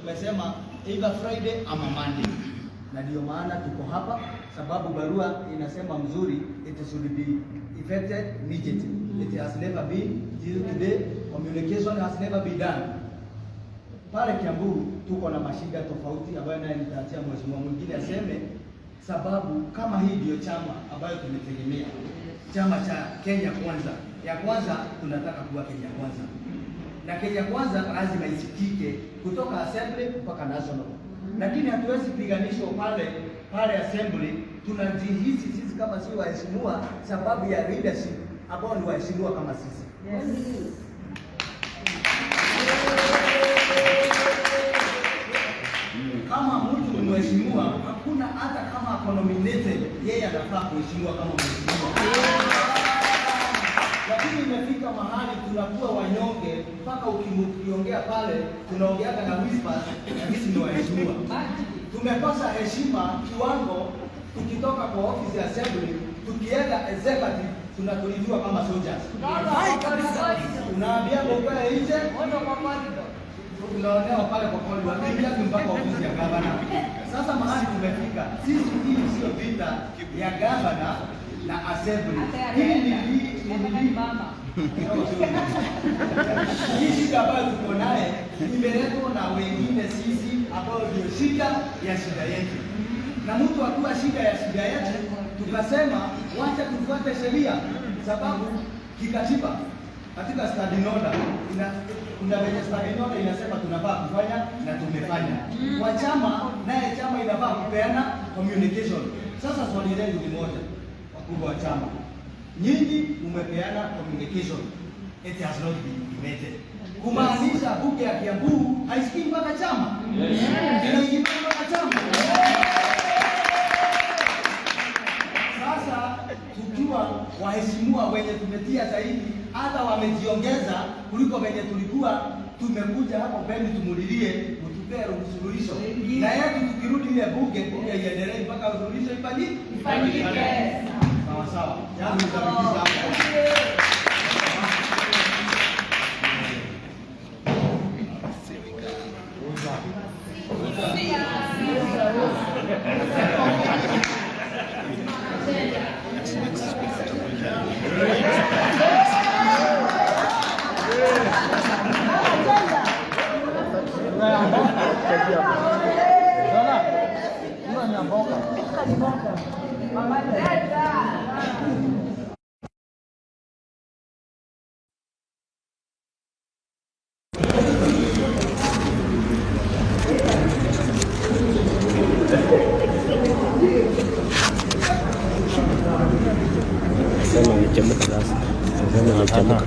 Tumesema either Friday ama Monday, na ndio maana tuko hapa, sababu barua inasema mzuri, it should be effected immediately. It has never been till today, communication has never been done. Pale Kiambu tuko na mashida tofauti ambayo naye nitaachia mheshimiwa mwingine aseme, sababu kama hii ndio chama ambayo tumetegemea, chama cha Kenya Kwanza. Ya kwanza tunataka kuwa Kenya Kwanza, na Kenya Kwanza lazima isikike kutoka assembly mpaka national, lakini hatuwezi piganishwa pale pale assembly. Tunajihisi sisi kama si waheshimiwa sababu ya leadership ambao ni waheshimiwa kama sisi. Kama mtu ni mheshimiwa, hakuna hata kama ako nominated, yeye anafaa kuheshimiwa kama mheshimiwa. Lakini imefika mahali tunakuwa wanyonge mpaka ukiongea pale tunaongeaga na whispers, na sisi ni waheshimiwa. Tumekosa heshima kiwango, tukitoka kwa office ya assembly tukienda executive tunatuliziwa kama soldiers. Unaambia ukae nje, unaonewa pale kwa corridor, hatuingiagi mpaka ofisi ya gavana. Sasa mahali tumefika sisi, hii sio vita ya gavana na assembly. Hii ni hii shida ambayo tuko naye imeletwa na wengine sisi, ambao ndio shida ya shida yetu, na mtu akiwa shida ya shida yetu, tukasema wacha tufuate sheria, sababu kikatiba katika standing order ina kuna venye standing order inasema tunafaa kufanya na tumefanya. Kwa chama naye chama inafaa kupeana communication. Sasa swali lenu ni moja, wakubwa wa chama, nyinyi mumepeana communication, it has not been implemented, kumaanisha bunge ya Kiambu haisikii mpaka chama, inaingia mpaka chama. Sasa tukiwa waheshimiwa wenye tumetia sahihi, hata wamejiongeza kuliko wenye tulikuwa tumekuja hapo mbele tumulilie, mtupee suluhisho, na yetu tukirudi ile bunge, bunge iendelee mpaka suluhisho ifanyike. Sawa sawa, yangu nitafikisha hapo. Sema amechemka sasa. Sema amechemka.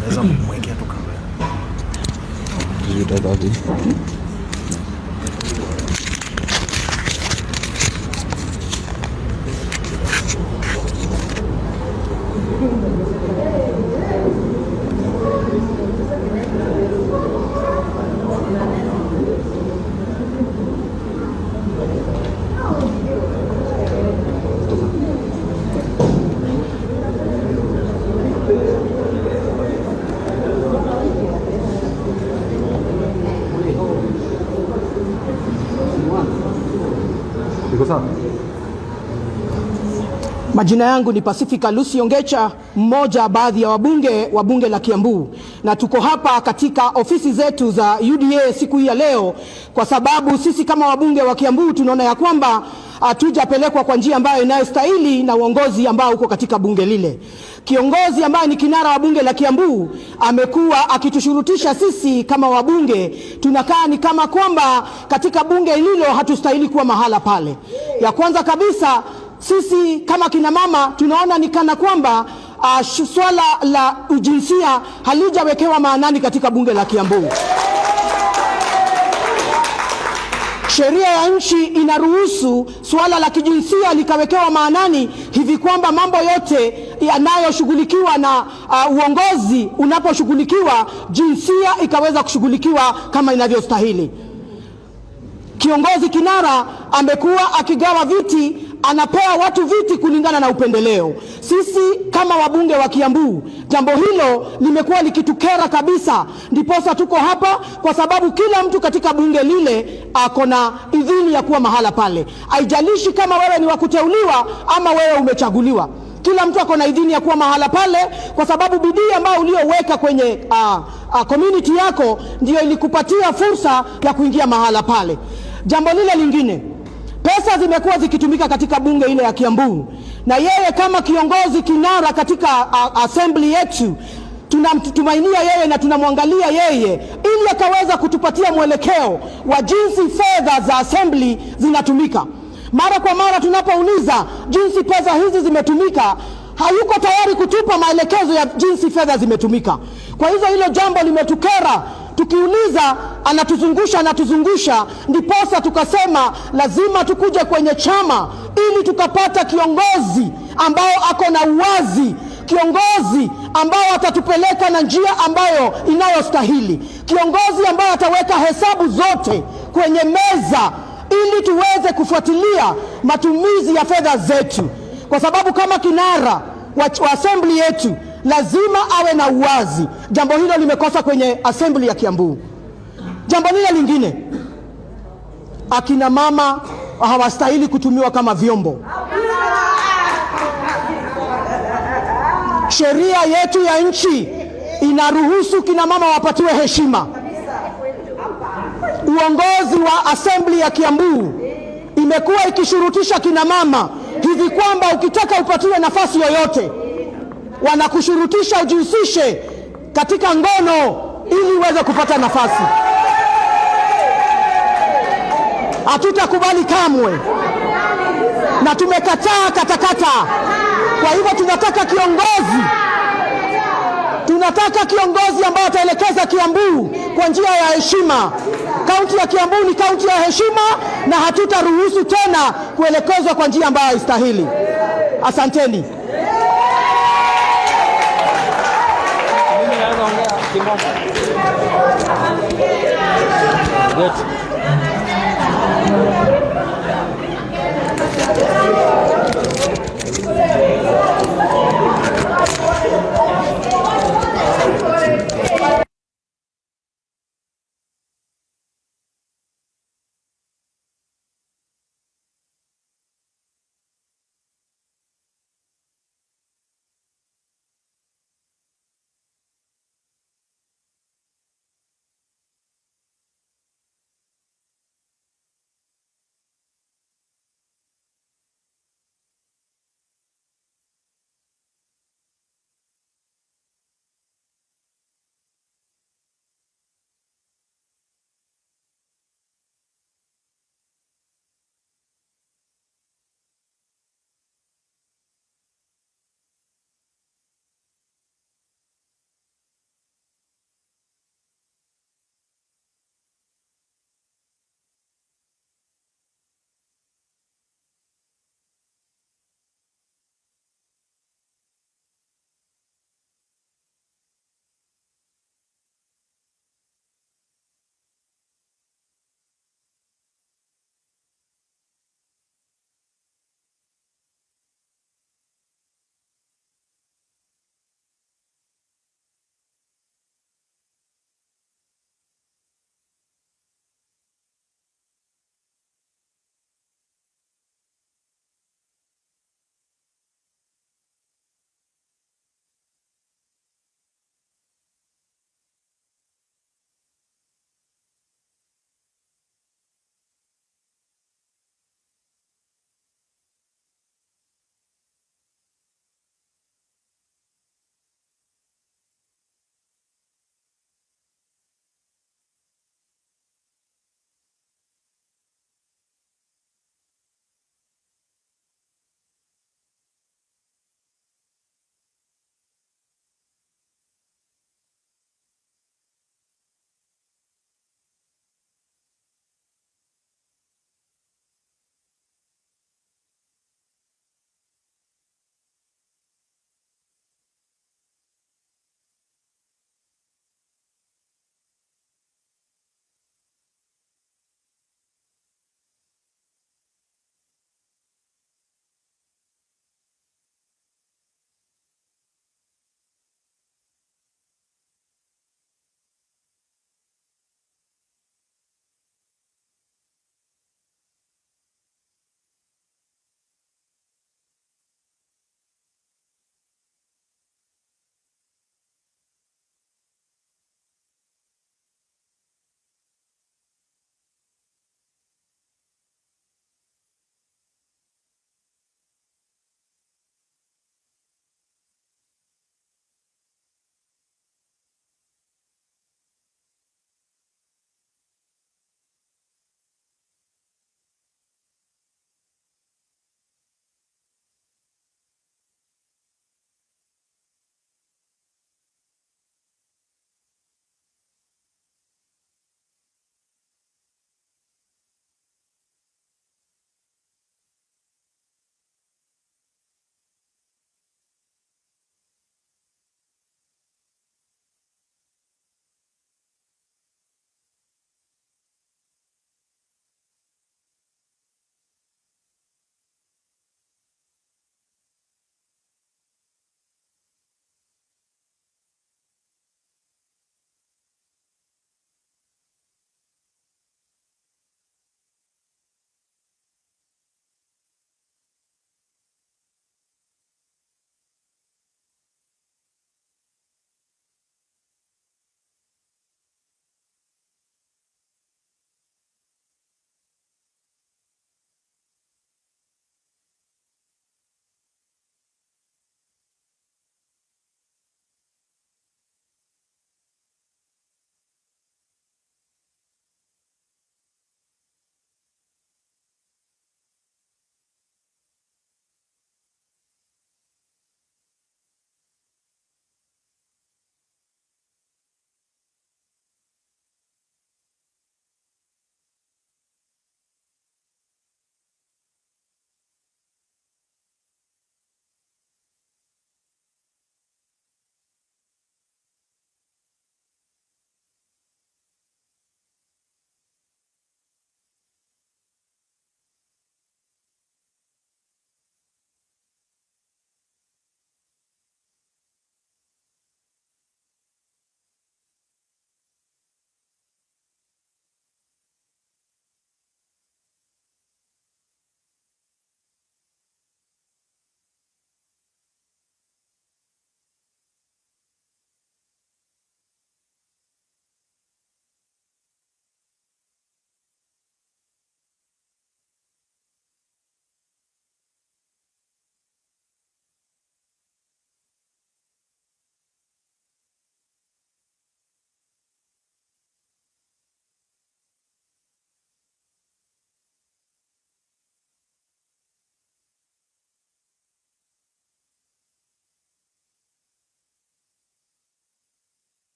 Naweza kumwekea tu kamera. Tutatoka. Iko sawa? Majina yangu ni Pacifica Lucy Ongecha, mmoja baadhi ya wabunge wa bunge la Kiambu, na tuko hapa katika ofisi zetu za UDA siku hii ya leo kwa sababu sisi kama wabunge wa Kiambu tunaona ya kwamba hatujapelekwa kwa njia ambayo inayostahili na uongozi ambao uko katika bunge lile. Kiongozi ambaye ni kinara wa bunge la Kiambu amekuwa akitushurutisha sisi kama wabunge, tunakaa ni kama kwamba katika bunge hilo hatustahili kuwa mahala pale. Ya kwanza kabisa sisi kama kina mama tunaona ni kana kwamba swala la ujinsia halijawekewa maanani katika bunge la Kiambu. Sheria ya nchi inaruhusu suala la kijinsia likawekewa maanani hivi kwamba mambo yote yanayoshughulikiwa na uongozi unaposhughulikiwa, jinsia ikaweza kushughulikiwa kama inavyostahili. Kiongozi kinara amekuwa akigawa viti Anapea watu viti kulingana na upendeleo. Sisi kama wabunge wa Kiambu, jambo hilo limekuwa likitukera kabisa, ndiposa tuko hapa, kwa sababu kila mtu katika bunge lile ako na idhini ya kuwa mahala pale. Haijalishi kama wewe ni wa kuteuliwa ama wewe umechaguliwa, kila mtu ako na idhini ya kuwa mahala pale, kwa sababu bidii ambayo ulioweka kwenye community yako ndiyo ilikupatia fursa ya kuingia mahala pale. Jambo lile lingine, pesa zimekuwa zikitumika katika bunge ile ya Kiambu, na yeye kama kiongozi kinara katika assembly yetu tunamtumainia yeye na tunamwangalia yeye ili akaweza kutupatia mwelekeo wa jinsi fedha za assembly zinatumika. Mara kwa mara tunapouliza jinsi pesa hizi zimetumika, hayuko tayari kutupa maelekezo ya jinsi fedha zimetumika. Kwa hivyo hilo jambo limetukera, tukiuliza anatuzungusha, anatuzungusha, ndiposa tukasema lazima tukuje kwenye chama ili tukapata kiongozi ambao ako na uwazi, kiongozi ambao atatupeleka na njia ambayo inayostahili, kiongozi ambaye ataweka hesabu zote kwenye meza ili tuweze kufuatilia matumizi ya fedha zetu, kwa sababu kama kinara wa assembly yetu lazima awe na uwazi. Jambo hilo limekosa kwenye assembly ya Kiambu. Jambo lile lingine, akina mama hawastahili kutumiwa kama vyombo. Sheria yetu ya nchi inaruhusu kina mama wapatiwe heshima. Uongozi wa assembly ya Kiambu imekuwa ikishurutisha kina mama hivi kwamba ukitaka upatiwe nafasi yoyote, wanakushurutisha ujihusishe katika ngono ili uweze kupata nafasi. Hatutakubali kamwe, na tumekataa katakata. Kwa hivyo tunataka kiongozi ambaye ataelekeza Kiambu kwa njia ya heshima. Kaunti ya Kiambu ni kaunti ya heshima, na hatutaruhusu tena kuelekezwa kwa njia ambayo haistahili. Asanteni. Mimi naweza ongea kimombo. Good.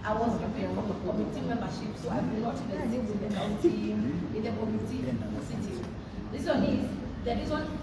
I was removed from the committee membership, so I will not even sit in the county, in the committee sitting. Reason is, the reason